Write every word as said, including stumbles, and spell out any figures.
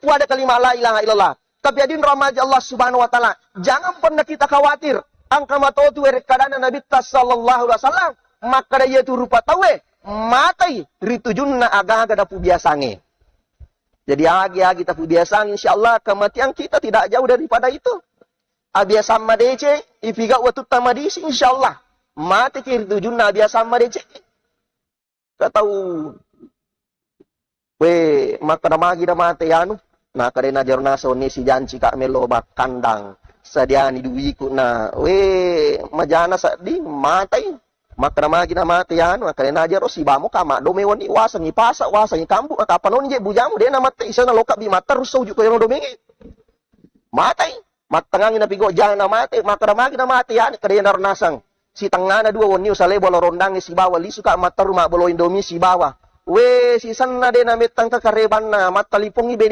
Puada kalimat la ilaha illallah. Tapi hadirin rahmati Allah Subhanahu wa Ta'ala, jangan pernah kita khawatir. Engka matotu werekkadana Nabitta sallallahu alaihi wasallam, makkada iyatu rupa tauwe matai ri tujunna agaga dapu biasange. Jadi agi-agi tapu biasang, insya Allah kematian kita tidak jauh daripada itu. Abiasang madeceng, ipigau watutta madisi, insya Allah mate ki ri tujunna abiasang madeceng. Ka tau, we, makkeda magi na mate anu, na kadena jaro naseng wenni sijanci ka melo makkandang, sadiani duiku na, we, majana sedding matai. Makkeda magi na mate anu, na kadena jaro sibamo ka maddomeng wenni, wasengi pasa, wasengi kambu, na kapanoni je bujamu, de na mate isana loka bi matterusso uju ko ero domengnge. Matai. Mattengangi napigo jana mate, makkeda magi na mate yani, kadena ro naseng. Sitengngana dua wenni usale bolo rondangnge sibawa lisu ka matteru mabbolo Indomie sibawa. We, sisenna de na mettangka karebanna, mattalipongi bene